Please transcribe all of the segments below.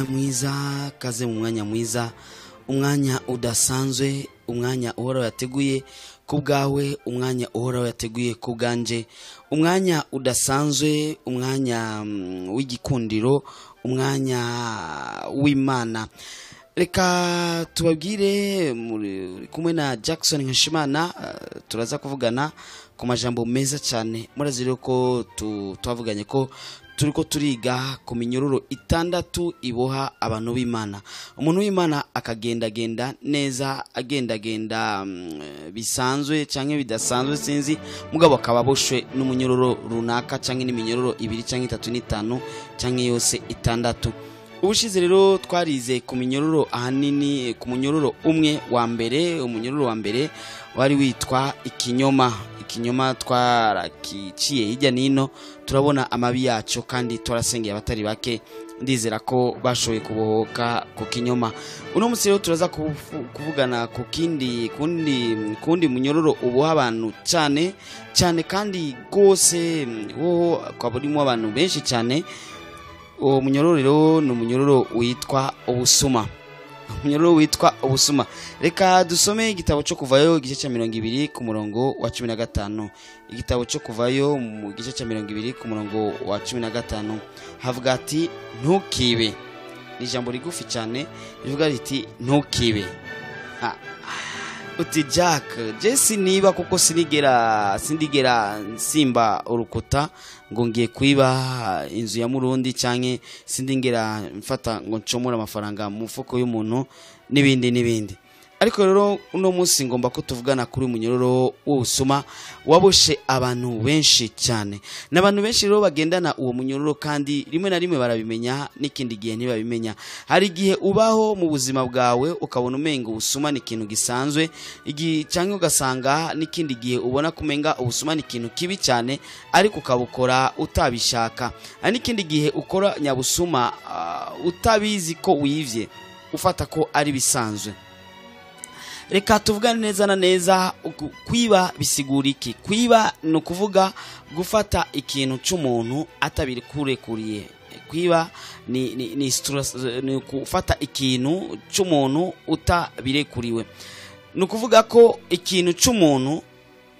Mwiza kaze mu mwanya mwiza, umwanya udasanzwe, umwanya Uhoraho yateguye ku bwawe, umwanya Uhoraho yateguye ku bwanje, umwanya udasanzwe, umwanya w'igikundiro, umwanya w'Imana. Reka tubabwire muri kumwe na Jackson Nkeshimana, turaza kuvugana ku majambo meza cyane. Murazi rero ko twavuganye ko turiko turiga ku minyororo itandatu iboha abantu b'Imana. Umuntu w'Imana akagendagenda neza, agendagenda bisanzwe canke bidasanzwe sinzi, mugabo akaba aboshwe n'umunyororo runaka canke n'iminyururu ibiri canke itatu n'itanu canke yose itandatu. Ubushize rero twarize ku minyororo ahanini ku munyororo umwe wa mbere. Umunyororo wa mbere wari witwa ikinyoma. Ikinyoma twarakiciye hirya nino, turabona amabi yaco kandi twarasengeye abatari bake, ndizera ko bashoboye kubohoka ku kinyoma. Uno munsi rero turaza kuvugana ku kindi kundi munyororo uboha abantu cyane cyane kandi gose, woho ukaba urimo abantu benshi cyane. Uwo munyororo rero ni umunyororo witwa ubusuma. Umunyororo witwa ubusuma. Reka dusome igitabo cyo Kuvayo igice cya 20 ku murongo wa 15. Igitabo cyo Kuvayo mu gice cya 20 ku murongo wa 15 havuga ati ntukibe. Ni ijambo rigufi cyane rivuga riti ntukibe. Uti Jack, Jesse niba kuko sindigera nsimba urukuta ngo ngiye kwiba inzu ya Murundi, canke sindingera mfata ngo ncomora amafaranga mu mufuko y'umuntu n'ibindi n'ibindi. Ariko rero uno munsi ngomba ko tuvugana kuri umunyororo w'ubusuma waboshe abantu benshi cyane. N'abantu benshi rero bagendana uwo munyororo kandi rimwe na rimwe barabimenya n'ikindi gihe ntibabimenya. Hari igihe ubaho mu buzima bwawe ukabona umenga ubusuma ni ikintu gisanzwe, canke ugasanga n'ikindi gihe ubona kumenga ubusuma ni ikintu kibi cyane ariko ukabukora utabishaka. Hari n'ikindi gihe ukora nyabusuma utabizi ko wivye, ufata ko ari bisanzwe. Reka tuvugane neza na neza, kwiba bisigura iki? Kwiba ni ukuvuga gufata ikintu c'umuntu atabikurekuriye. Kwiba ni gufata ikintu c'umuntu utabirekuriwe. Ni ukuvuga ko ikintu c'umuntu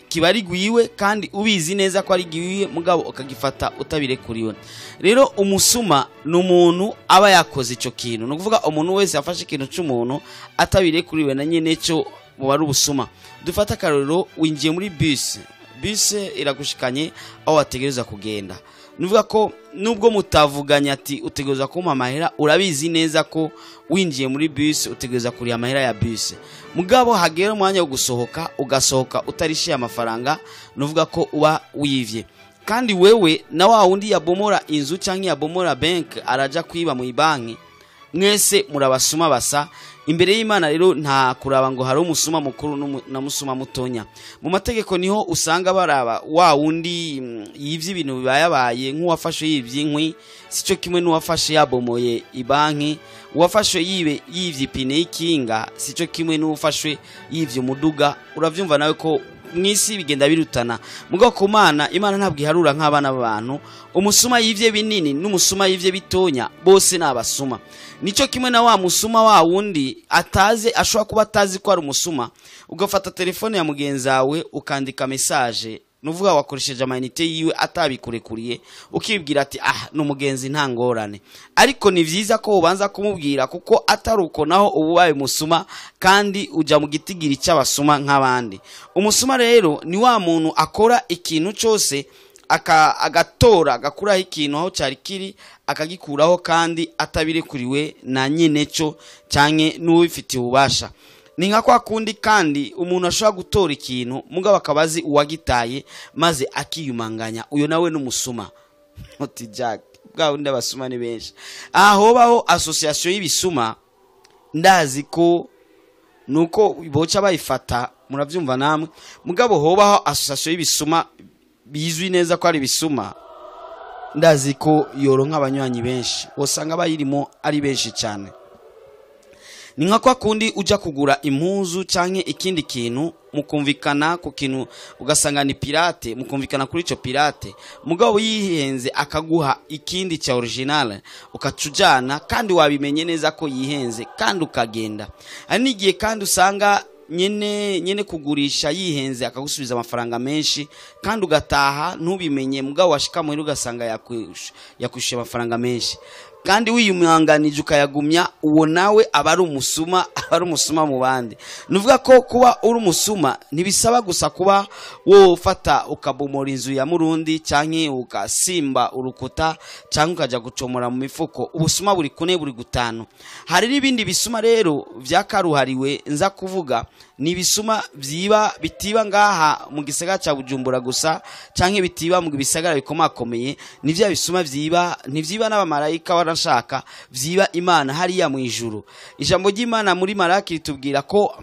kiba ari gwiwe kandi ubizi neza ko ari gwiwe, mugabo ukagifata utabirekuriwe. Rero umusuma ni umuntu aba yakoze ico kintu. Ni ukuvuga umuntu wese yafashe ikintu c'umuntu atabirekuriwe na nyene cyo mu bari ubusuma. Dufata akarorero, winjiye muri bus, bus iragushikanye aho wategereza kugenda. Nuvuga ko nubwo mutavuganye ati utegereza kumpa amahera, urabizi neza ko winjiye muri bus utegereza kuriha amahera ya bus. Mugabo hagera umwanya wo gusohoka ugasohoka utarishiye amafaranga, nuvuga ko uba wivye. Kandi wewe na wa wundi yabomora inzu canke yabomora bank araja kwiba mu banki, mwese murabasuma basa. Imbere y'Imana rero nta kuraba ngo hari umusuma mukuru na musuma mutonya. Mu mategeko niho usanga baraba wa wundi yivye ibintu bibayabaye, nk'uwafashe yivye inkwi sico kimwe n'uwafashe yabomoye ibanki, uwafashe yivye ipine y'ikinga sico kimwe n'uwafashe yivye umuduga. Uravyumva nawe ko mwisi bigenda birutana. Mugabo ku Mana, Imana ntabwo iharura nk'abana b'abantu. Umusuma yivye binini n'umusuma yivye bitonya bose nabasuma. Nico kimwe na wa musuma wa wundi ataze, ashobora kuba atazi ko ari umusuma. Ugafata telefone ya mugenzi wawe ukandika message, nuvuga wakoresheje amayinite yiwe atabikurekuriye, ukibwira ati ah numugenzi nta ngorane. Ariko ni vyiza ko ubanza kumubwira, kuko ataruko naho ububaye musuma kandi uja mu gitigiri cy'abasuma nk'abandi. Umusuma rero ni wa muntu akora ikintu cyose agatora agakuraho ikintu aho cyari kiri akagikuraho kandi atabirekuriwe na nyene cyo canke n'uwifitiye ububasha. Ni nka kwa kundi kandi umuntu ashobora gutora ikintu mugabo akabazi uwagitaye maze akiyumanganya, uyo nawe n'umusuma. Uti Jack, bwa wundi abasuma ni benshi. Aho baho association y'ibisuma ndazi ko nuko boca bayifata, muravyumva namwe. Mugabo hobaho association y'ibisuma bizwi neza ko ari bisuma, ndazi ko yoronka abanywanyi benshi, usanga bayirimo ari benshi cyane. Ni nka kwa kundi uja kugura impuzu canke ikindi kintu mukumvikana ku kintu, ugasanga ni pirate, mukumvikana kuri ico pirate, mugabo yihenze akaguha ikindi cya original ukacujana, kandi wabimenye neza ko yihenze kandi ukagenda. Hari n'igihe kandi usanga nyene kugurisha yihenze akagusubiza amafaranga menshi kandi ugataha ntubimenye, mugabo washika muhira ugasanga yakwishyuye amafaranga menshi, kandi wiyumwanganije ukayagumya, uwo nawe aba ari umusuma, aba ari umusuma mu bandi. Nuvuga ko kuba uri umusuma ntibisaba gusa kuba wofata ukabomora inzu ya murundi canke ugasimba urukuta canke ukaja gucomora mu mifuko. Ubusuma buri kune buri gutanu. Hari n'ibindi bisuma rero vyakaruhariwe nza kuvuga, ni ibisuma vyiba bitiba ngaha mu gisagara ca Bujumbura gusa canke bitiba mu bisagara bikomakomeye. Ni vya bisuma vyiba, ntivyiba n'abamarayika warashaka, vyiba Imana hariya mu ijuru. Ijambo ry'Imana muri Malaki ritubwira ko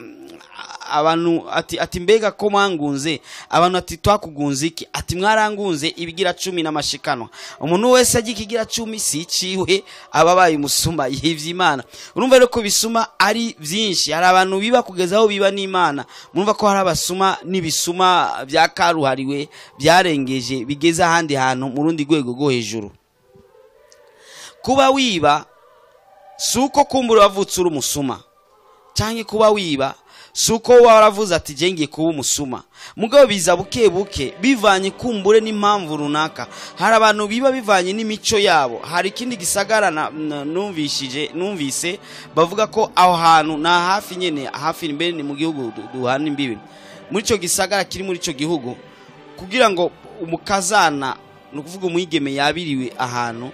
abantu ati mbega ko mwangunze, abantu ati twakugunze iki? Ati mwarangunze ibigira 10 n'amashikanwa. Umuntu wese agira ikigira 10 si iciwe ababaye umusuma yivye Imana. Urumva rero ko bisuma ari byinshi, hari abantu biba kugeza aho biba n'Imana. Murumva ko hari abasuma n'ibisuma bya karuhariwe byarengeje bigeze ahandi hantu mu rundi rwego rwo hejuru. Kuba wiba suko kumbura wavutse uri umusuma, canke kuba wiba suko waravuze ati je ngiye kuba umusuma, mugabo biza buke buke bivanye kumbure n'impamvu runaka. Hari abantu biba bivanye n'imico yabo. Hari ikindi gisagara numvise bavuga ko aho hantu na hafi nyene, hafi mbere ni mu gihugu duhana imbibi, muri ico gisagara kiri muri ico gihugu, kugira ngo umukazana, ni ukuvuga umwigeme yabiriwe ahantu,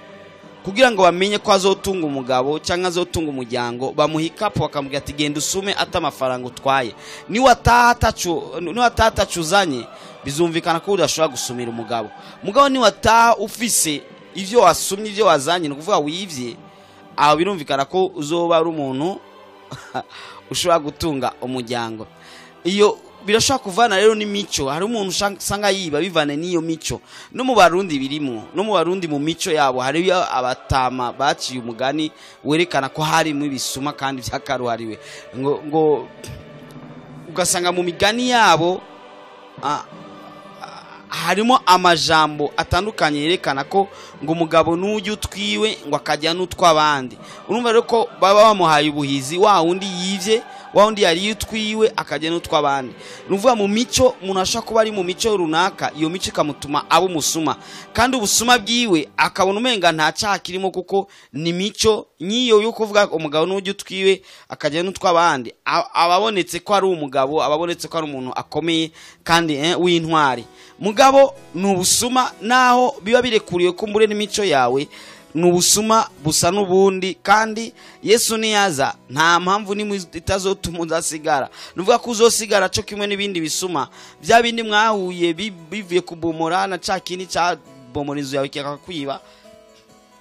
kugira ngo bamenye ko azotunga umugabo cyangwa azotunga umuryango, bamuha ikapu bakamubwira ati genda usume ata amafaranga utwaye, niwataha atacuzanye bizumvikana ko udashobora gusumira umugabo. Mugabo niwataha ufise ivyo wasumye, ivyo wazanye, ni ukuvuga wivye, aho birumvikana ko uzoba ari umuntu ushobora gutunga umuryango. Iyo birashobora kuvana rero n'imico. Hari umuntu usanga yiba bivane n'iyo mico. No mu Barundi birimo, no mu Barundi mu mico yabo hari abatama baciye umugani werekana ko harimo ibisuma kandi byakaruhariwe, ngo ugasanga mu migani yabo harimo amajambo atandukanye yerekana ko ngo umugabo n'ujya utwiwe ngo akajya n'utw'abandi. Urumva rero ko baba bamuhaye ubuhizi, wa wundi yivye, wa wundi yari utwiwe akajya n'utw'abandi. Nuvuga mu mico, umuntu ashobora kuba ari mu mico runaka, iyo mico ikamutuma aba umusuma, kandi ubusuma bwiwe akabona umenga nta cyaha kirimo, kuko ni mico nyiyo yo kuvuga umugabo n'ujya utwiwe akajya n'utw'abandi. Ababonetse ko ari umugabo, ababonetse ko ari umuntu akomeye kandi w'intwari. Mugabo nubusuma, naho biba birekuriwe kumbure n'imico yawe, nubusuma busa n'ubundi. Kandi Yesu niyaza nta mpamvu nimwe itazotuma uzasigara. Nuvuga ko uzosigara cyo kimwe n'ibindi bisuma bya bindi mwahuye bivuye kubomora na ca kindi ca bomora inzu yawe kikakwiba,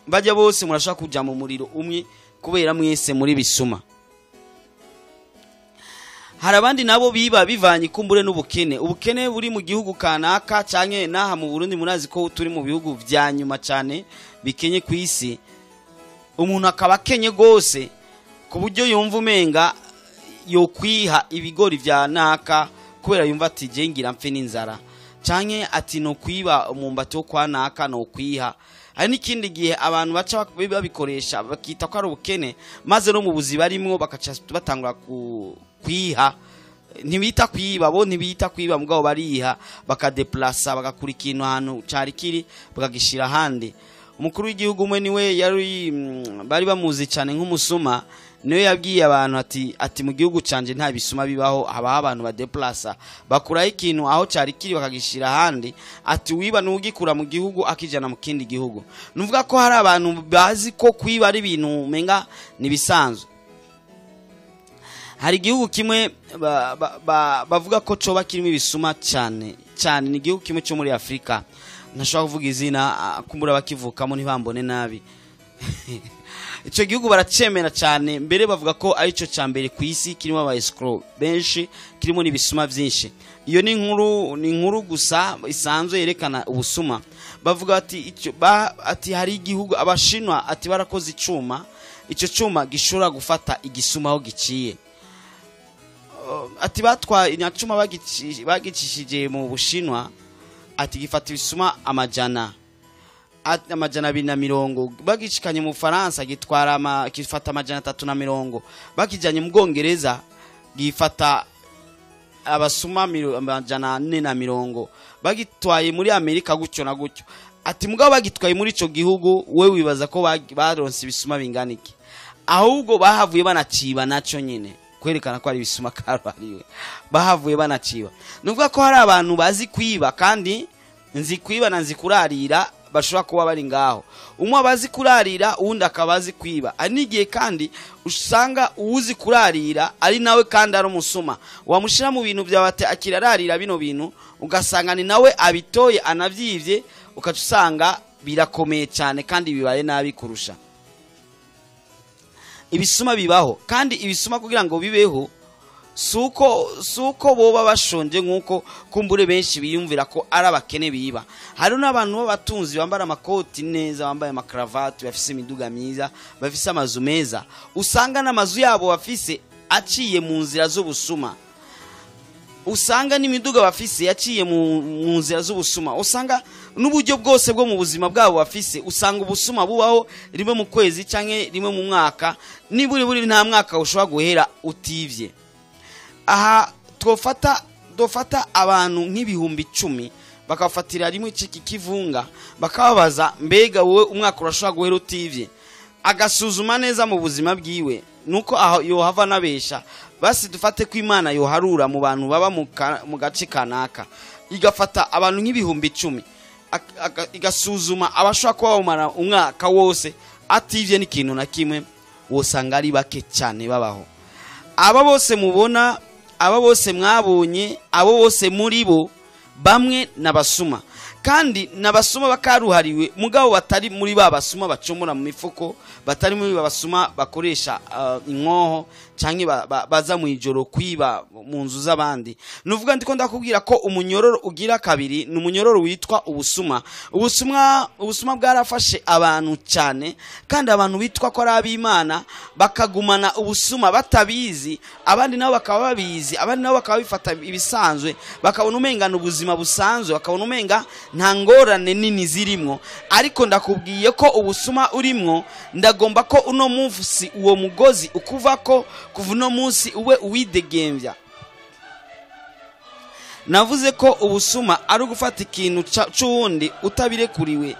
bajya bose murashaka kuja mu muriro umwe kubera mwese muri bisuma. Hari abandi nabo biba bivanye kumbure n'ubukene, ubukene buri mu gihugu kanaka canke naha mu Burundi. Murazi ko turi mu bihugu vya nyuma cyane bikenye ku isi. Umuntu akaba akenye gose ku buryo yumva umenga yokwiha ibigori vya naka kubera yumva ati je ngira mfe n'inzara, canke ati no kwiba umwumbati wo kwa naka no kwiha. Hari n'ikindi gihe abantu baca babikoresha bakita ko ari ubukene, maze no mu buzi barimwo bakaca batangura kwiha. Ntibita kwiba bo, ntibita kwiba, mugabo bariha bakadeplasa, bagakura ikintu ahantu cari kiri bakagishira ahandi. Umukuru w'igihugu umwe niwe yari bari bamuzi cyane nk'umusuma, niwe yabwiye abantu ati mu gihugu canje nta bisuma bibaho, habaho abantu badeplasa bakuraho ikintu aho cari kiri bakagishira ahandi, ati wiba n'ugikura mu gihugu akijana mu kindi gihugu. Nuvuga ko hari abantu bazi ko kwiba ari ibintu umenga nibisanzwe. Hari igihugu kimwe bavuga ko coba kirimo ibisuma cyane cyane, ni igihugu kimwe cyo muri Afrika, ntashobora kuvuga izina kumbura bakivukamo ntibambone nabi. Ico gihugu baracemera cyane, mbere bavuga ko ari cyo ca mbere ku isi kirimo aba escrow benshi, kirimo n'ibisuma byinshi. Iyo ni inkuru gusa isanzwe yerekana ubusuma. Bavuga ati ati hari igihugu abashinwa ati barakoze icuma, ico cuma gishobora gufata igisuma aho giciye. Ati batwaye inyacuma bagicishije mu Bushinwa, ati gifata ibisuma amajana 220, bagicikanye mu Faransa gitwara gifata 320, bakijanye mu Bwongereza gifata abasuma 420, bagitwaye muri Amerika gutyo na gutyo. Ati mugabo bagitwaye muri ico gihugu, we wibaza ko baronse ibisuma bingana iki? Ahubwo bahavuye banaciba naco nyine, kwerekana ko ari ibisuma karuhariwe, bahavuye banaciba. Nuvuga ko hari abantu bazi kwiba, kandi nzi kwiba na nzi kurarira, bashobora kuba bari ngaho. Umwe abazi kurarira, uwundi akaba azi kwiba. Ari n'igihe kandi usanga uwuzi kurarira ari nawe kandi ari umusuma, wamushira mu bintu byawe ati akirararira bino bintu, ugasanga ni nawe abitoye anavyivye, ukaca usanga birakomeye cyane kandi bibaye nabi kurusha. Ibisuma bibaho, kandi ibisuma kugira ngo bibeho suko boba bashonje nkuko kumbure benshi biyumvira ko ari abakene biba. Hari n'abantu b'abatunzi bambara amakoti neza, bambaye amakravati, bafise imiduga myiza, bafise amazu meza, usanga n'amazu yabo bafise aciye mu nzira z'ubusuma, usanga n'imiduga bafise yaciye mu nzira z'ubusuma, usanga n'uburyo bwose bwo mu buzima bwabo bafise, usanga ubusuma bubaho rimwe mu kwezi canke rimwe mu mwaka, niburi buri nta mwaka ushobora guhera utivye. Aha dofata abantu nk'ibihumbi 10 bakafatira rimwe iki kivunga, bakababaza mbega wowe umwaka urashobora guhera utivye, agasuzuma neza mu buzima bwiwe nuko aho yohava nabesha. Basi dufate ko Imana yoharura mu bantu baba mu gace kanaka, igafata abantu nk'ibihumbi 10, igasuzuma abashobora kuba bamara umwaka wose ativye n'ikintu na kimwe, wosanga ari bake cyane babaho. Aba bose mubona, aba bose mwabonye, abo bose muri bo bamwe nabasuma, kandi nabasuma bakaruhariwe, mugabo batari muri ba basuma bacomora mu mifuko, batari muri ba basuma bakoresha inkoho canke baza mu ijoro kwiba mu nzu z'abandi. Nuvuga ndiko ndakubwira ko umunyororo ugira kabiri ni umunyororo witwa ubusuma. Ubusuma bwarafashe abantu cyane, kandi abantu bitwa ko ari ab'Imana bakagumana ubusuma batabizi, abandi nabo bakaba babizi, abandi nabo bakaba bifata ibisanzwe, bakabona umenga ubuzima busanzwe, bakabona umenga nta ngorane nini zirimwo. Ariko ndakubwiye ko ubusuma urimwo, ndagomba ko uno munsi uwo mugozi ukuva ko kuva uno munsi ube uwidegembya. Navuze ko ubusuma ari ugufata ikintu c'uwundi utabirekuriwe.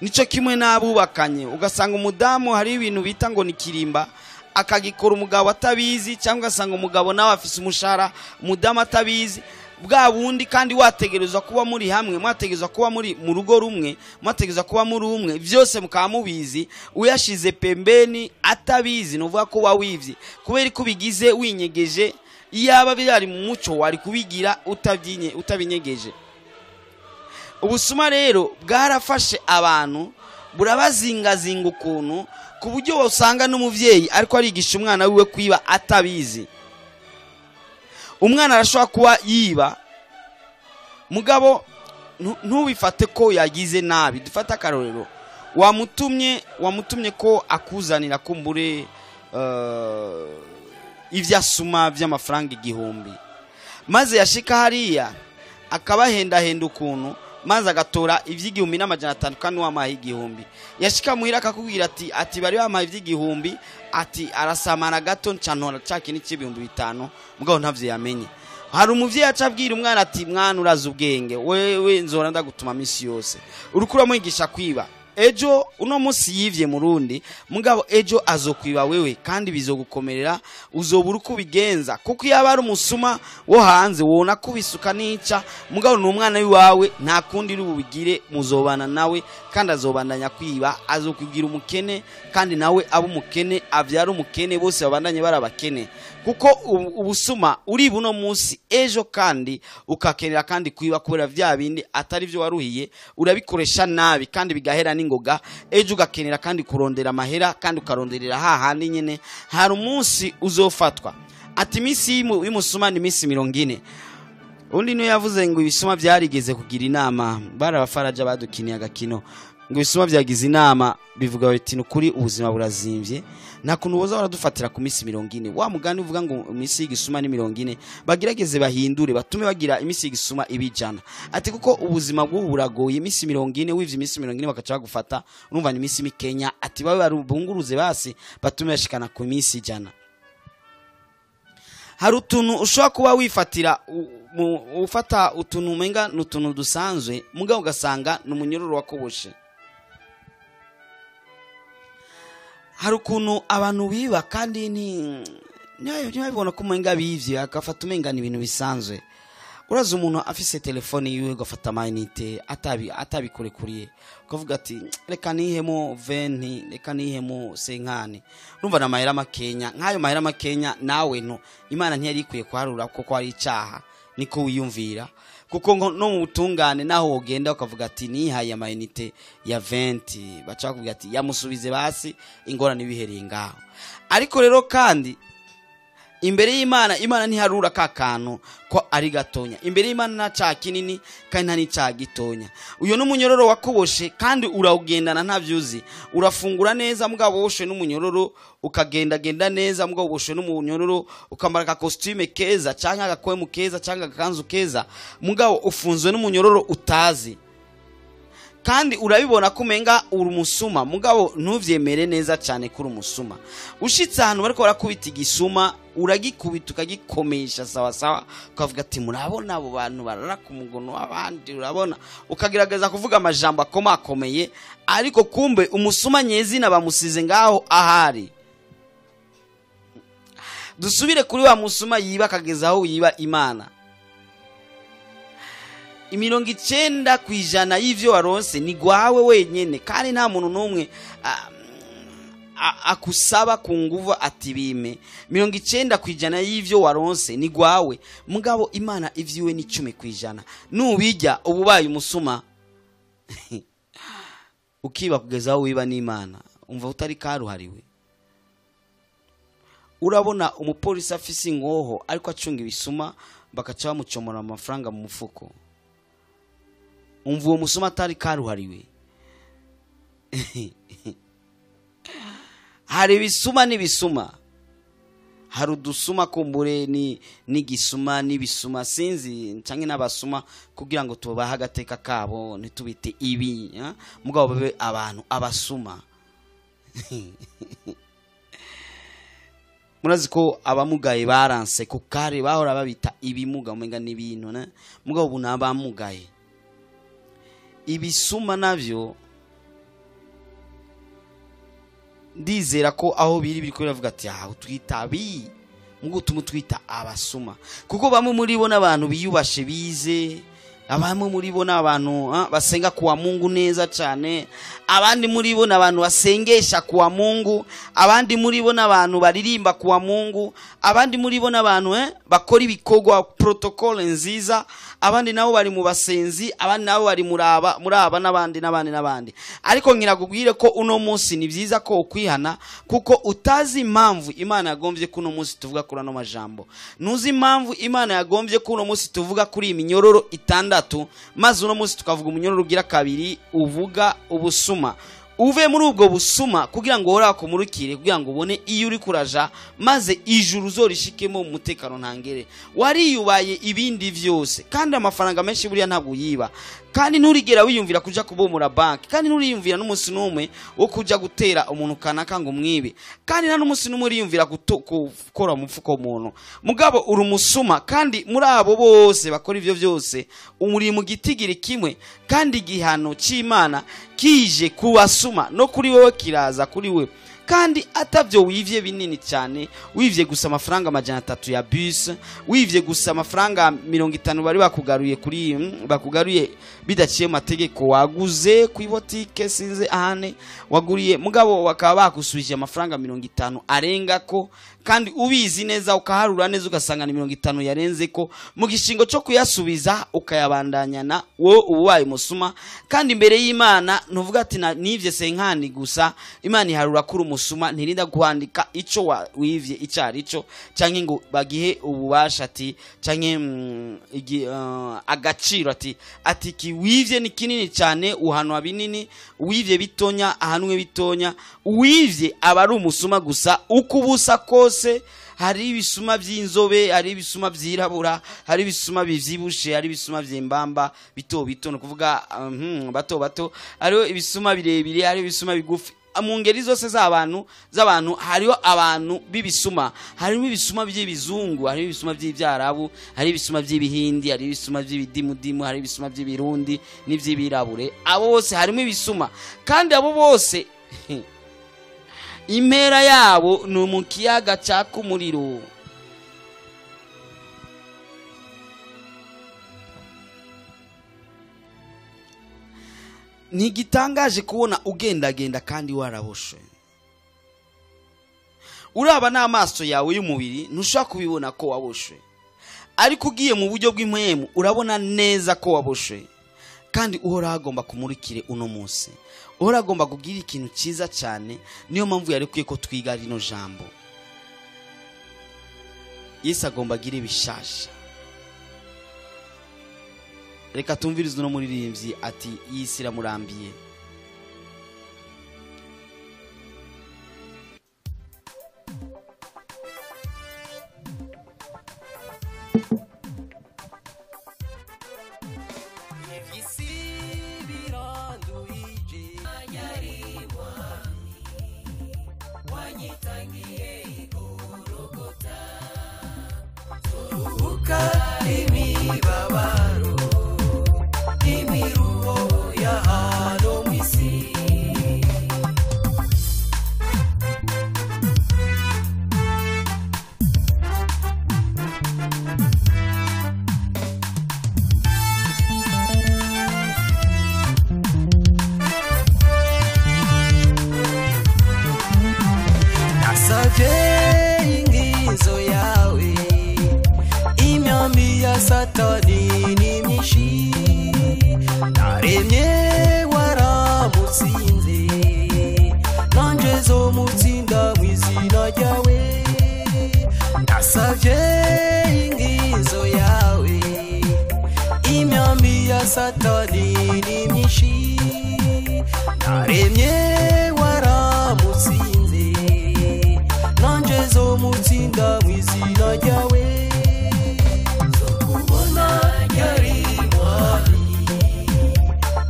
Nico kimwe n'abubakanye, ugasanga umudamu hari ibintu bita ngo ni kirimba, akagikora umugabo atabizi, cyangwa ugasanga umugabo nawe afise umushahara umudamu atabizi, bwa bundi kandi wategerezwa kuba muri hamwe, mwategerezwa kuba muri mu rugo rumwe, mwategerezwa kuba muri umwe, byose mukaba mubizi, uyashize pembeni atabizi, nuvuga ko wawivye kubera ko ubigize winyegeje. Iyaba byari mu muco wari kubigira utabinyegeje. Ubusuma rero bwarafashe abantu, burabazingazinga ukuntu, ku buryo usanga n'umuvyeyi ariko arigisha umwana wiwe kwiba atabizi. Umwana arashobora kuba yiba, mugabo ntubifate ko yagize nabi. Dufate akarorero, wamutumye ko akuzanira kumbure ivyo asuma vy'amafaranga 1000, maze yashika hariya akabahendahenda ukuntu, maze agatora ivy'igihumbi n'amajana 5 kandi wamuhaye 1000. Yashika muhira akakubwira ati bari bamuhaye ivy'igihumbi, ati arasamana gato ncantora ca kintu c'ibihumbi 5, mugabo ntavyo yamenye. Hari umuvyeyi aca abwira umwana ati mwana urazi ubwenge, wewe nzora ndagutuma misi yose, uriko uramwigisha kwiba. Ejo uno munsi yivye murundi, mugabo ejo azokwiba wewe, kandi bizogukomerera, uzobura uko ubigenza, kuko iyo aba ari umusuma wo hanze wona kubisuka nica, mugabo ni umwana wiwawe, nta kundi uri bubigire, muzobana nawe kandi azobandanya kwiba, azokubwira umukene kandi nawe aba umukene, avyara umukene, bose babandanye barabakene. Kuko ubusuma uri buno munsi, ejo kandi ukakenera kandi kwiba, kubera vya bindi atari vyo waruhiye, urabikoresha nabi kandi bigahera n'ingoga, ejo ugakenera kandi kurondera amahera kandi ukaronderera hahandi nyene. Hari umunsi uzofatwa. Ati iminsi y'umusuma ni iminsi 40. Undi niyo yavuze ngo ibisuma byarigeze kugira inama, bari abafaraja badukiniye agakino. Ngo ibisuma byagize inama, bivuga biti nukuri ubuzima burazimvye, nta kuntu boza baradufatira ku minsi 40. Wa mugani uvuga ngo iminsi y'igisuma ni 40, bagerageze bahindure batume bagira iminsi y'igisuma ibijana. Ati kuko ubuzima bw'ubu buragoye, iminsi 40 wivye iminsi 40 bakaca bagufata, urumva ni iminsi mikenya. Ati babe barubunguruze basi batume bashikana ku minsi 100. Hari utuntu ushobora kuba wifatira, ufata utuntu umenga ni utuntu dusanzwe, mugabo ugasanga ni umunyororo wakoboshe. Hari ukuntu abantu biba kandi ntibabibona ko umenga bivye, agafata umenga ni ibintu bisanzwe. Uraza umuntu afise telefone yiwe ugafata amayinite atabikurekuriye, ukavuga ati reka nihemo 20, reka nihemo 50. Urumva na mahera makenya, nk'ayo mahera makenya nawe nto Imana ntiyari ikwiye kuharura kuko ari icaha, niko wiyumvira. Kuko no mu butungane naho wogenda ukavuga ati nihaye amayinite ya 20, baca bakubwira ati yamusubize basi, ingorane ibihereye ngaho. Ariko rero kandi imbere y'Imana, Imana ntiharura ka kantu ko ari gatonya. Imbere y'Imana nta ca kinini kandi nta n'ica gitonya. Uyo n'umunyororo wakoboshe kandi urawugendana ntavyuzi. Urafungura neza mugabo woshwe n'umunyororo, ukagendagenda neza mugabo woshwe n'umunyororo, ukambara ka costume keza canke agakwemu keza canke agakanzu keza, mugabo ufunzwe n'umunyororo utazi. Kandi urabibona ko umenga uri umusuma, mugabo ntuvyemere neza cyane kuri umusuma. Ushitse ahantu bariko barakubita igisuma, uragikubita ukagikomesha sawa sawa, ukavuga ati murabona abo bantu barara ku mugono w'abandi, urabona, ukagerageza kuvuga amajambo akomakomeye, ariko kumbe umusuma nyezina bamusize ngaho ahari. Dusubire kuri wa musuma yiba akageza aho yiba Imana. 90% y'ivyo waronse ni gwawe wenyene, kandi nta muntu n'umwe akusaba ku nguvu ati bime. 90% y'ivyo waronse ni gwawe, mugabo Imana ivyiwe ni 10%. Nubijya ububaye umusuma ukiba kugeza aho wiba n'Imana, umva utari karuhariwe. Urabona umupolisi afise ingoho ariko acunga ibisuma, bakaca bamucomora amafaranga mu mufuko. Umva uwo musuma atari karuhariwe. Hari ibisuma n'ibisuma, hari udusuma kumbure ni n'igisuma n'ibisuma, sinzi canke n'abasuma, kugira ngo tubahe agateka kabo ntitubite ibi, mugabo babe abantu abasuma. Murazi ko abamugaye baranse ku kare bahora babita ibimuga, umenga n'ibintu, ne? Mugabo ubu n'abamugaye. Ibisuma navyo ndizera ko aho biri biriko biravuga ati ah utwita abi, mugo tumutwita abasuma, kuko bamwe muri bo n'abantu biyubashe bize, abamwe muri bo n'abantu basenga kuwa Mungu neza cyane, abandi muri bo n'abantu basengesha kuwa Mungu, abandi muri bo n'abantu baririmba kuwa Mungu, abandi muri bo n'abantu bakora ibikorwa protocole nziza, abandi nabo bari mu basenzi, abandi nabo bari muraba muraba n'abandi n'abandi n'abandi. Ariko ngirakubwire ko uno munsi ni byiza ko ukwihana, kuko utazi impamvu Imana yagombye ko uno munsi tuvuga kuri ano majambo. Ntuzi impamvu Imana yagombye ko uno munsi tuvuga kuri iminyororo 6, maze uno munsi tukavuga umunyororo ugira kabiri uvuga ubusuma. Uve muri ubwo busuma kugira ngo uhore akumurikire, kugira ngo ubone iyo uri kuraja, maze ijuru uzorishikemo mu mutekano ntangere. Wariyubaye ibindi vyose, kandi amafaranga menshi buriya ntabwo uyiba, kandi nturigera wiyumvira kuja kubomora banki, kandi nturiyumvira n'umunsi n'umwe wo kuja gutera umuntu kanaka ngo umwibe, kandi nta n'umunsi n'umwe uriyumvira gukora umufuko w'umuntu. Mugabo uri umusuma, kandi muri abo bose bakora ivyo vyose uri mu gitigiri kimwe, kandi igihano c'Imana kije kubasuma no kuri wewe kiraza kuri we. Kandi atavyo wivye binini cyane, wivye gusa amafaranga 300 ya bus, wivye gusa amafaranga 50 bari bakugaruye kuri bakugaruye bidaciye mategeko, waguze ku botike sinze ahane waguriye, mugabo bakaba bakusubije amafaranga 50 arenga ko, kandi ubizi neza ukaharura neza ugasanga ni 50 yarenze ko, mu gishingo cyo kuyasubiza ukayabandanyana, wowe ubaye umusuma. Kandi imbere y'Imana ntuvuga ati nivye senkani gusa, Imana iharura kuri umusuma ntirinda kwandika ico wivye icari cyo, canke ngo bagihe ububasha ati canke agaciro ati kiwivye ni kinini cyane uhanwa binini, uwivye bitonya ahanwe bitonya. Uwivye aba ari umusuma gusa uko ubusa kose. Hari ibisuma by'inzobe, hari ibisuma byirabura, hari ibisuma bivyibushe, hari ibisuma by'imbamba bito bito, no kuvuga bato bato, hariho ibisuma birebire, hari ibisuma bigufi. Mu ngeri zose z'abantu hariho abantu b'ibisuma. Harimo ibisuma by'ibizungu, hari ibisuma by'ibyarabu, hari ibisuma by'ibihindi, hari ibisuma by'ibidimudimu, hari ibisuma by'ibirundi n'iby'ibirabure. Abo bose harimo ibisuma, kandi abo bose impera yabo ni mu kiyaga caka umuriro. Ntigitangaje kubona ugendagenda kandi waraboshwe. Uraba n'amaso yawe y'umubiri ntushobora kubibona ko waboshwe, ariko ugiye mu buryo bw'impwemu urabona neza ko waboshwe. Kandi Uhoraho agomba kumurikire uno munsi, Uhoraho agomba kugira ikintu cyiza cyane. Niyo mpamvu yarekuye ko twiga rino jambo. Yesu agomba agira ibishasha. Reka tumvirize uno muririmbyi ati iyi si iramurambiye. Ingizo yawe imyambi ya Satani ni myinshi, naremye waramutsinze, nanje zomutsinda mu izina ryawe. Nasavye ingizo yawe imyambi ya Satani ni myinshi, naremye waramutsinze, nanje zomutsinda mu izina ryawe. Zokubona yari mwami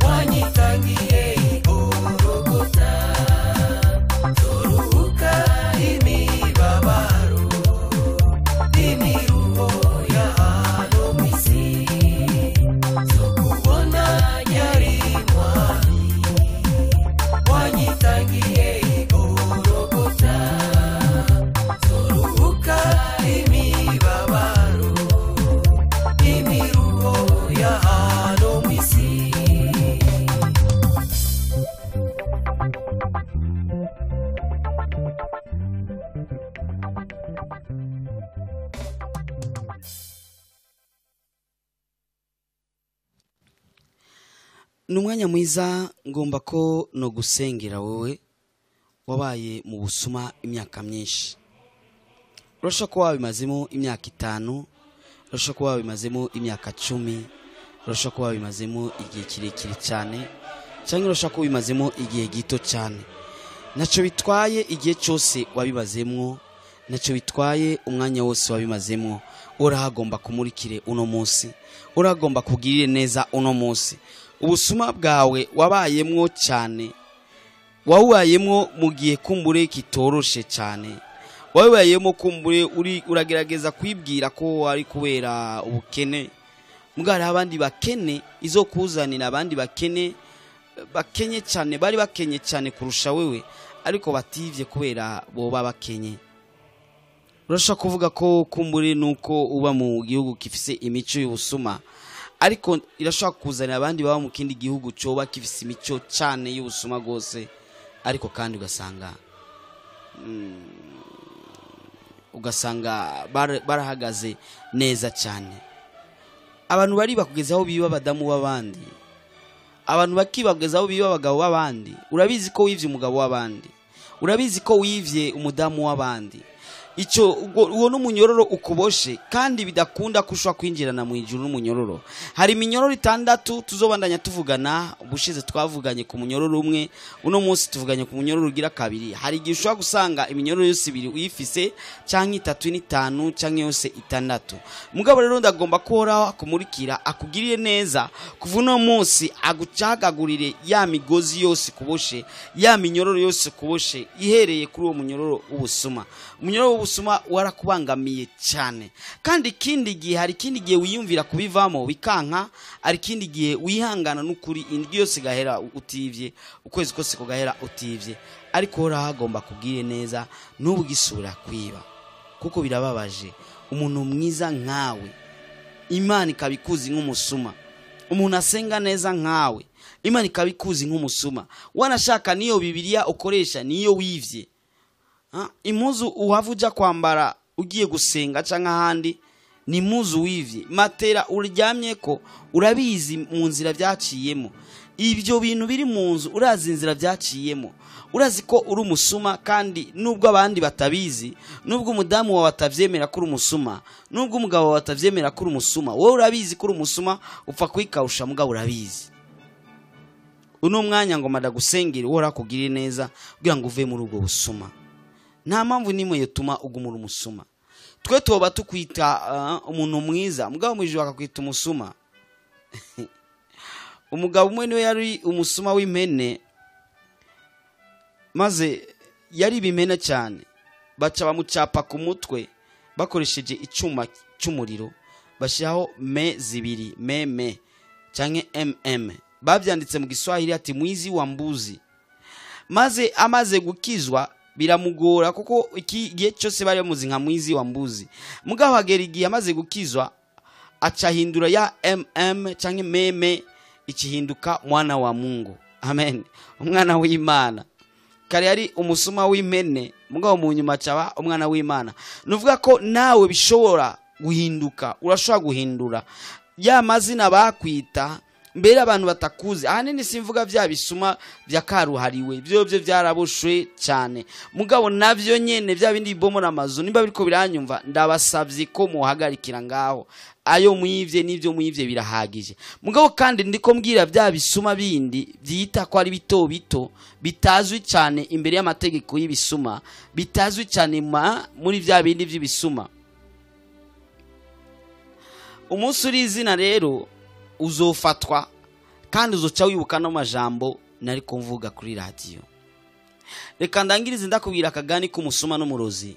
wanyitangiye igorogota, zoruhuka imibabaro n'imiruho ya hano mu isi. Zokubona yari mwami wanyitangiye igorogota, zoruhuka imibabaro n'imiruho ya hano mu isi. Ni umwanya mwiza ngomba ko no gusengera wowe wabaye mu busuma imyaka myinshi. Urashobora kuba wabimazemo imyaka 5, urashobora kuba wabimazemo imyaka 10, urashobora kuba wabimazemo igihe kirekire cyane, cyangwa urashobora kuba wabimazemo igihe gito cyane. Ntacyo bitwaye igihe cyose wabibazemwo, ntacyo bitwaye umwanya wose wabimazemwo. Urahagomba kumurikire uno munsi, uragomba kugirire neza uno munsi. Ubusuma bwawe wabayemwo cyane, wawubayemwo mu gihe kumbure kitoroshe cyane, wabayemo kumbure uri uragerageza kwibwira ko ari kubera ubukene. Mugari abandi bakene izo kuzanira abandi bakene bakenye cyane, bari bakenye cyane kurusha wewe, ariko bativye kubera boba bakenye. Urashobora kuvuga ko kumbure nuko uba mu gihugu gifise imico y'ubusuma, ariko irashobora kuzanira abandi baba mu kindi gihugu coba gifise imico cyane y'ubusuma gose, ariko kandi ugasanga barahagaze neza cyane. Abantu bari bakugezaho biba abadamu b'abandi, abantu bakibagezaho biba abagabo b'abandi. Urabizi ko wivye umugabo w'abandi, Urabizi ko wivye umudamu w'abandi. Icyo uwo n'umunyororo ukuboshe, kandi bidakunda ko ushobora kwinjirana mu ijuru n'umunyororo. Hari iminyororo 6 tuzobandanya tuvugana. Ubushize twavuganye ku munyororo umwe, uno munsi tuvuganye ku munyororo ugira 2. Hari igihe ushobora gusanga iminyororo yose 2 uyifise, canke 3 n'5 canke yose 6. Mugabo rero ndagomba ko Uhoraho akumurikira, akugirire neza kuva uno munsi, agucagagurire ya migozi yose kuboshe, ya minyororo yose kuboshe, ihereye kuri uwo munyororo w'ubusuma. Umunyororo w'ubusuma warakubangamiye cyane. Kandi ikindi gihe, hari ikindi gihe wiyumvira kubivamo bikanka, hari ikindi gihe wihangana n'ukuri, indwi yose igahera utivye, ukwezi kose kugahera utivye, ariko Uhoraho agomba kubwire neza n'ubwisura kwiba, kuko birababaje umuntu mwiza nkawe Imana ikabikuzi nk'umusuma, umuntu asenga neza nkawe Imana ikabikuzi nk'umusuma. Wanashaka niyo Bibiliya ukoresha niyo wivye. Impuzu uhava uja kwambara ugiye gusenga canke ahandi ni impuzu wivye. Matera uryamyeko urabizi mu nzira byaciyemo. Ibyo bintu biri mu nzu urazi inzira byaciyemo. Urazi ko uri umusuma, kandi nubwo abandi batabizi, nubwo umudamu wawe atavyemera ko uri umusuma, nubwo umugabo wawe atavyemera ko uri umusuma, wowe urabizi ko uri umusuma, upfa kwikawusha mugabo urabizi. Uno mwanya ngo madagusengere Uhoraho akugirire neza kugira ngo uve muri ubwo busuma. Nta mpamvu nimwe yotuma ugumura umusuma. Twe tuba tukwita umuntu mwiza, mugabo mwijuru akakwita umusuma. Umugabo umwe niwe yari umusuma w'impene, maze yari bimena cyane, baca bamucapa ku mutwe bakoresheje icyuma cy'umuriro, bashyiraho me zibiri, me me canke mm. Babyanditse mu Giswahili ati mwizi wa mbuzi. Maze amaze gukizwa biramugora, kuko iki gihe cyose bari bamuzi nka mwizi wa mbuzi. Mugabo hagera igihe amaze gukizwa acahindura ya mm canke meme ikihinduka mwana wa Mungu. Amen. Umwana w'Imana. Kare yari umusuma w'impene, mugabo mu nyuma acaba umwana w'Imana. Nuvuga ko nawe bishobora guhinduka, urashobora guhindura ya mazina bakwita mbere abantu batakuzi. Ahanini simvuga bya bisuma bya karuhariwe, byo byo byaraboshwe cyane, mugabo navyo nyene bya bindi bibomora amazu. Nimba biriko biranyumva, ndabasavye ko muhagarikira ngaho. Ayo mwivye n'ivyo mwivye birahagije. Mugabo kandi ndiko mbwira bya bisuma bindi byita ko ari bito bito, bitazwi cyane imbere y'amategeko y'ibisuma, bitazwi cyane muri bya bindi by'ibisuma. Umunsi uri izina rero uzofatwa, kandi uzoca wibuka no majambo nari kumvuga kuri radio. Reka ndangirize ndakubwira akagani k'umusuma n'umurozi.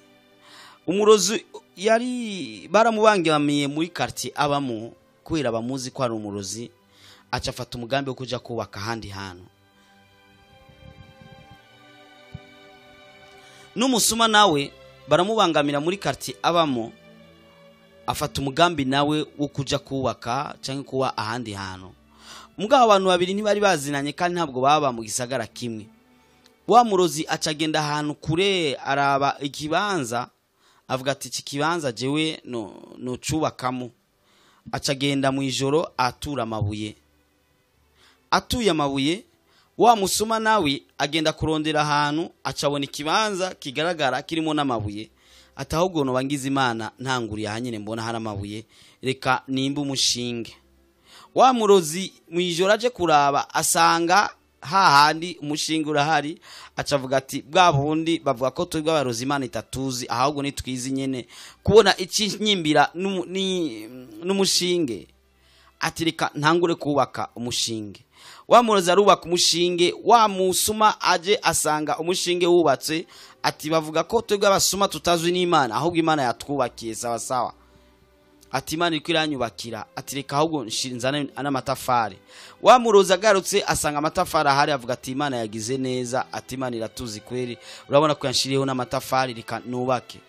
Umurozi yari baramubangamiye muri quartier abamo, kubera bamuzi ko ari umurozi, aca afata umugambi wo kuja kubaka ahandi hantu. N'umusuma nawe baramubangamira muri quartier abamo, afata umugambi nawe wo kuja kubaka canke kuba ahandi hantu. Mugabo abantu babiri ntibari bazinanye, kandi ntabwo baba mu gisagara kimwe. Wa murozi acagenda ahantu kure, araba ikibanza, avuga ati iki kibanza jewe no cubakamo. Acagenda mu ijoro atura amabuye. Atuye amabuye, wa musuma nawe agenda kurondera ahantu, acabona ikibanza kigaragara kirimo n'amabuye. Atahubwo no bangiza Imana ntanguriye ahanyene mbona hari amabuye, reka nimba umushinge. Wa murozi mu ijoro aje kuraba asanga hahandi umushinge urahari, acavuga ati bwa bundi bavuga ko twebwe abarozi Imana itatuzi, ahubwo nitwizi nyene kubona ikinyimbira n'umushinge. Ati reka ntangure kubaka umushinge. Wa murozi arubaka umushinge, wa musuma aje asanga umushinge wubatse, ati bavuga ko twebwe abasuma tutazwi n'Imana, ahubwo Imana yatwubakiye sawa sawa. Ati Imana iriko iranyubakira, ati reka ahubwo nzane n'amatafari. Wa murozi agarutse asanga amatafari ahari, avuga ati Imana yagize neza, ati Imana iratuzi kweri, urabona ko yanshiriyeho n'amatafari, reka nubake.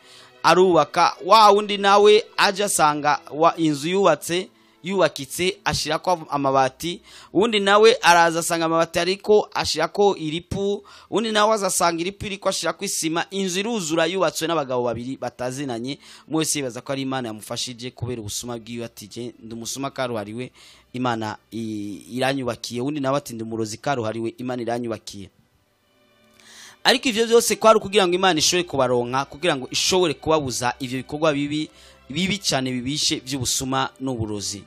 Arubaka. Wa wundi nawe aje asanga wa inzu yubatse yubakitse, ashirako amabati. Undi nawe araza asanga amabati ariko ashirako iripu. Undi nawe azasanga iripu iriko ashirako isima. Inzu iruzura yubatswe n'abagabo babiri batazinanye. Mwese yibaza ko ari Imana yamufashije kubera ubusuma bwiwe, ati je ndi umusuma karuhariwe, Imana iranyubakiye. Undi nawe ati ndi umurozi karuhariwe, Imana iranyubakiye. Ariko ivyo byose kwari kugira ngo Imana ishobore kubaronka, kugira ngo ishobore kubabuza ivyo bikorwa bibi bibi cyane bibishe by'ubusuma n'uburozi.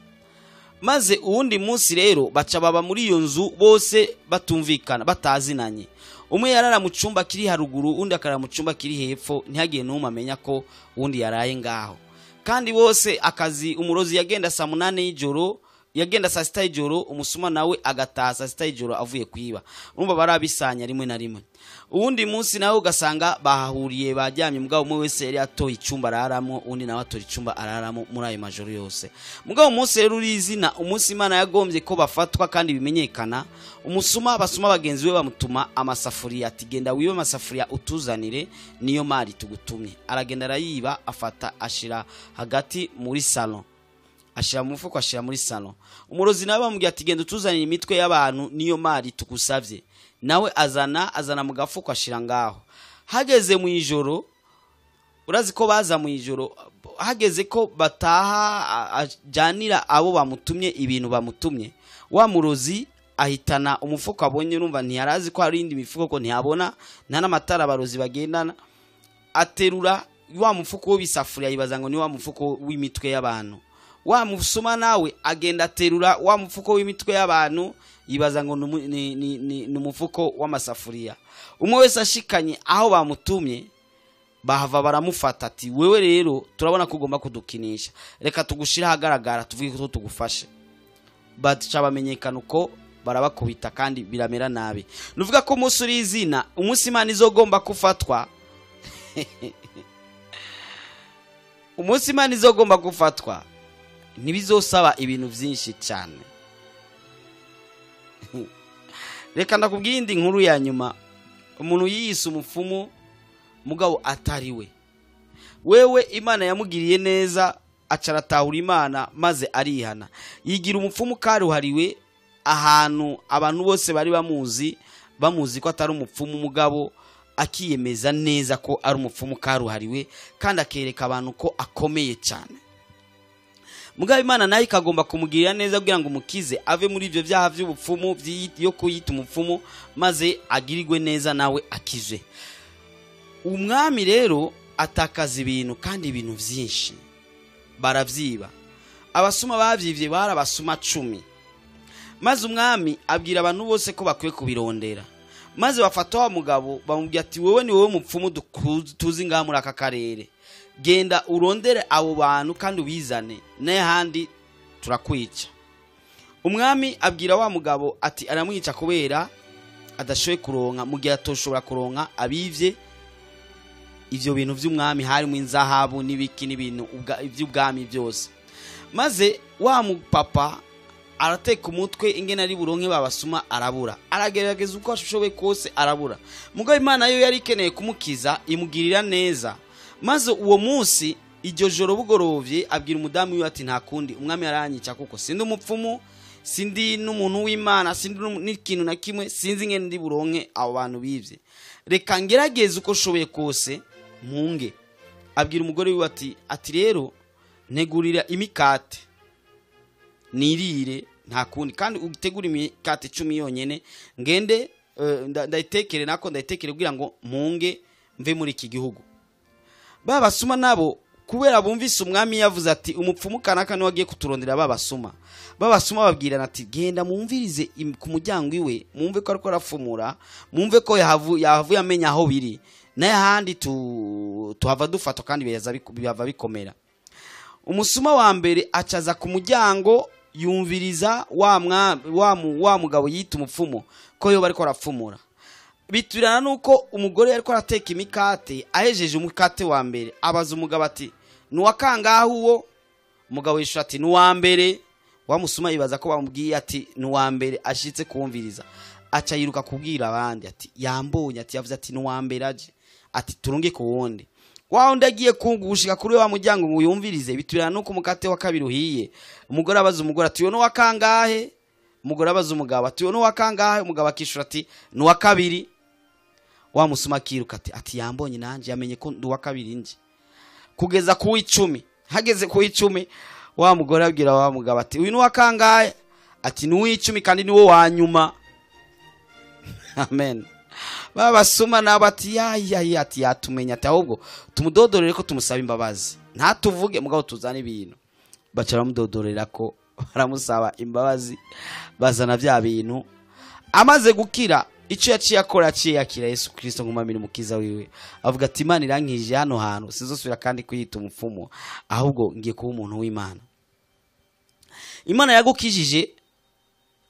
Maze uwundi munsi rero baca baba muri iyo nzu bose batumvikana, batazinanye. Umwe yarara mu cyumba kiri haruguru, undi akarara mu cyumba kiri hepfo, ntihagire n'umwe amenya ko uwundi yaraye ngaho. Kandi bose akazi, umurozi yagenda saa 8 y'ijoro, yagenda saa 6 y'ijoro, umusuma nawe agataha saa 6 y'ijoro avuye kwiba. Urumva barabisanya rimwe na rimwe. Uwundi munsi nawe ugasanga bahahuriye bajyamye, mugabo umwe wese yari atoye icyumba araramo, undi nawe atora icyumba araramo muri ayo majoro yose. Mugabo umunsi rero urizina, umunsi Imana yagombye ko bafatwa kandi bimenyekana, umusuma basuma bagenzi be bamutuma amasafuriya ati genda wibe amasafuriya utuzanire, niyo mari tugutumye. Aragenda arayiba, afata ashira hagati muri salon, ashira mu mufuko ashira muri salon. Umurozi nawe bamubwiye ati genda utuzanire imitwe y'abantu, niyo mari tugusavye. Nawe azana mu gafuko ashira ngaho. Hageze mu ijoro, urazi ko baza mu ijoro, hageze ko bataha ajanira abo bamutumye ibintu bamutumye, wa murozi ahitana umufuko abonye. Urumva ntiyarazi ko hari indi mifuko, ko ntiyabona, nta n'amatara abarozi bagendana. Aterura wa mufuko w'ibisafuriya, yibaza ngo ni wa mufuko w'imitwe y'abantu. Wa musuma nawe agenda aterura wa mufuko w'imitwe y'abantu, yibaza ngo ni umufuko w'amasafuriya. Umwe wese ashikanye aho bamutumye, bahava baramufata ati wewe rero turabona ko ugomba kudukinisha, reka tugushire ahagaragara tuvuge ko tugufashe. Baca bamenyekana uko, barabakubita kandi biramera nabi. Nuvuga ko umunsi uri izina, umunsi Imana izogomba kufatwa, umunsi Imana izogomba gufatwa, ntibizosaba ibintu byinshi cyane. Reka ndakubwira indi nkuru ya nyuma. Umuntu yiyise umupfumu mugabo atari we. Wewe Imana yamugiriye neza, acaratahura Imana maze arihana, yigira umupfumu karuhariwe ahantu abantu bose bari bamuzi ko atari umupfumu, mugabo akiyemeza neza ko ari umupfumu karuhariwe, kandi akereka abantu ko akomeye cyane. Mugabo Imana nayo ikagomba kumugirira neza kugira ngo umukize ave muri ibyo byaha by'ubupfumu yo kuyita umupfumu, maze agirirwe neza nawe akizwe. Umwami rero atakaza ibintu, kandi ibintu byinshi baravyiba. Abasuma bavyivye bari abasuma 10. Maze umwami abwira abantu bose ko bakwiye kubirondera. Maze bafata wa mugabo bamubwira ati wewe ni wowe mupfumu tuzi ngaha muri aka karere, genda urondere abo bantu kandi ubizane, n'ahandi turakwica. Umwami abwira wa mugabo ati aramwica kubera adashoboye kuronka, mu gihe atoshobora kuronka abivye ivyo bintu vy'umwami, harimo inzahabu n'ibiki n'ibintu ivy'ubwami byose. Maze wa mupapa arateka umutwe ingene ari buronke babasuma, arabura, aragerageza uko ashoboye kose arabura. Mugabo Imana yo yari ikeneye kumukiza, imugirira neza. Maze uwo munsi iryo joro bugorovye abwira umudamu wiwe ati nta kundi, umwami aranyica kuko sindi umupfumu, sindi n'umuntu w'Imana, sindi n'ikintu na kimwe, sinzi ingene ndi buronke abo bantu bivye, reka ngerageze uko nshoboye kose mpunge. Abwira umugore wiwe ati rero ntegurira imikate nirire, nta kundi, kandi utegure imikate 10 yonyene, ngende ndayitekere nako ndayitekere kugira ngo mpunge mve muri iki gihugu. Babasuma nabo kubera bumvise umwami yavuze ati umupfumu kanaka niwe agiye kuturondera, babasuma babwirana ati genda mumvirize ku muryango iwe, mumve ko ariko arafumura, mumve ko yahavuye amenya aho biri, n'ahandi tuhava dufatwa kandi bihava bikomera. Umusuma wa mbere acaza ku muryango yumviriza wa mugabo yita umupfumu ko yoba ariko arafumura. Biturana nuko umugore yariko arateka imikate, ahejeje umukate wa mbere abaza umugabo ati nuwa kangahe uwo? Umugabo yishura ati nuwa mbere. Wa musuma ibaza ko bamubwiye ati nuwa mbere, ashitse kumviriza aca yiruka kubwira abandi ati yambonye, ati yavuze ati nuwa mbere aje, ati turunge ku wundi. Wa undi agiye kungushika kuri wa muryango ngo yumvirize, biturana nuko umukate wa kabiri uhiye. Umugore abaza umugore ati uyo nuwa kangahe? Umugore abaza umugabo ati uyo nuwa kangahe? Umugabo akishura ati nuwa kabiri. Wa musuma akiruka ati yambonye nanje, yamenye ko ndi uwa kabiri nje. Kugeza ku 10, hageze ku 10 wa mugore abwira wa mugabo ati uyu nuwa kangahe? Ati ni uw'icumi kandi ni wo wa nyuma. Amen. Babasuma nabo ati ya ya ya, ati yatumenya, ati ahubwo tumudodorere ko tumusaba imbabazi, ntatuvuge mugabo tuzane ibintu. Baca baramudodorera ko baramusaba imbabazi, bazana bya bintu. Amaze gukira, icyo yaciye akora, yaciye yakira Yesu Kristo nk'umwami n'umukiza wiwe, avuga ati Imana irankije hano hantu, sinzosubira kandi kwiyita umupfumu, ahubwo ngiye kuba umuntu w'Imana. Imana yagukijije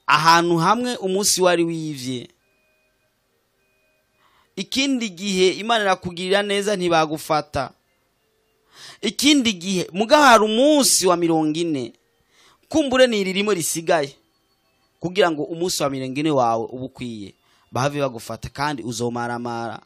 ahantu hamwe umunsi wari wivye, ikindi gihe Imana irakugirira neza ntibagufata, ikindi gihe mugabo hari umunsi wa 40, kumbure ni ririmo risigaye kugira ngo umunsi wa 40 wawe uba ukwiye, bahave bagufata kandi uzomaramara,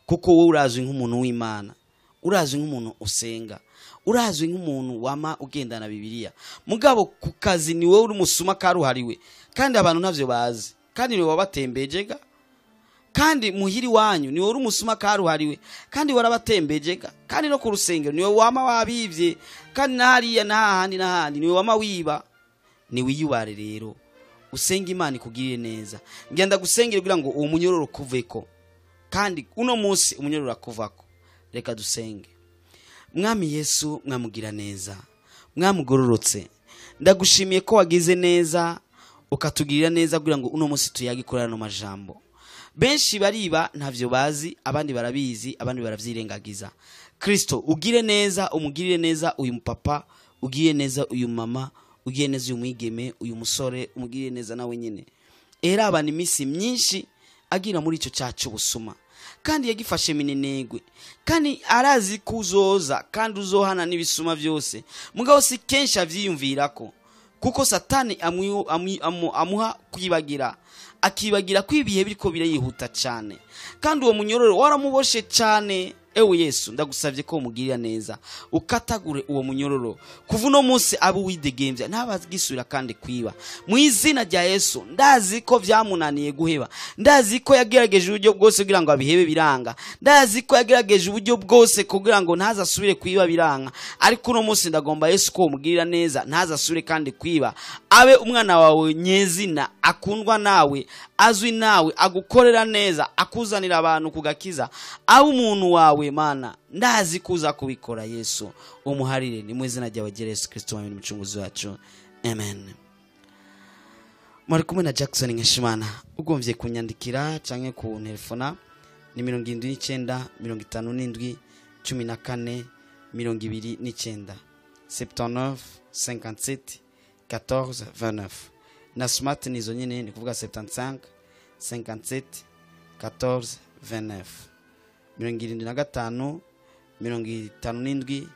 kuko wowe urazwi nk'umuntu w'Imana, urazwi nk'umuntu usenga, urazwi nk'umuntu wama ugendana Bibiliya, mugabo ku kazi ni wowe uri umusuma karuhariwe, kandi abantu ntavyo bazi, kandi ni wowe wabatembejega, kandi muhiri wanyu ni wowe uri umusuma karuhariwe, kandi warabatembejega, kandi no ku rusengero ni wowe wama wabivye, kandi na hariya na hahandi na hahandi ni wowe wama wiba. Ni wiyubare rero, usenge Imana ikugirire neza. Ngenda gusengera kugira ngo uwo munyororo kuveko, kandi uno munsi umunyororo akuvako. Reka dusenge. Mwami Yesu, mwamugira neza, mwamugororotse, ndagushimiye ko wagize neza ukatugirira neza kugira ngo uno munsi tuyagikora no majambo. Benshi bariba ntavyo bazi, abandi barabizi, abandi baravyirengagiza. Kristo ugire neza, umugirire neza uyu mupapa, ugire neza uyu mama, ugire neza uyu mwigeme, uyu musore, umugirire neza nawe nyene. Era abantu imisi myinshi agira muri ico cyacu busuma, kandi yagifashe minenegwe, kandi arazi kuzoza, kandi uzohana n'ibisuma byose, mugabo si kenshi avyiyumvirako, kuko Satani amuha kwibagira, akibagira ko ibihe biriko birihuta cyane, kandi uwo munyororo waramuboshe cyane. Ewe Yesu, ndagusavye ko umugirira neza, ukatagure uwo munyororo, kuva uno munsi abe uwidegembya, ntabagisubira kandi kwiba. Mu izina rya Yesu, ndazi ko vyamunaniye guheba, ndazi ko yagerageje uburyo bwose kugira ngo abihebe biranga, ndazi ko yagerageje uburyo bwose kugira ngo ntazasubire kwiba biranga, ariko uno munsi ndagomba Yesu ko umugirira neza, ntazasubire kandi kwiba, abe umwana wawe nyezina, akundwa nawe, azwi nawe, agukorera neza, akuzanira abantu kugakiza, abe umuntu wawe Mana. Ndazi kuza kubikora Yesu, umuharire. Ni mu izina rya Yesu Kristo mwami n'umucunguzi wacu, amen. Mwari kumwe na Jackson Nkeshimana. Ugomvye kunyandikira canke ku telefona ni 79 57 14 29, 79 57 14 29. Na smart nizo nyene, ni kuvuga 75 57 14 29, 75 57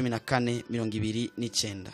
14 29.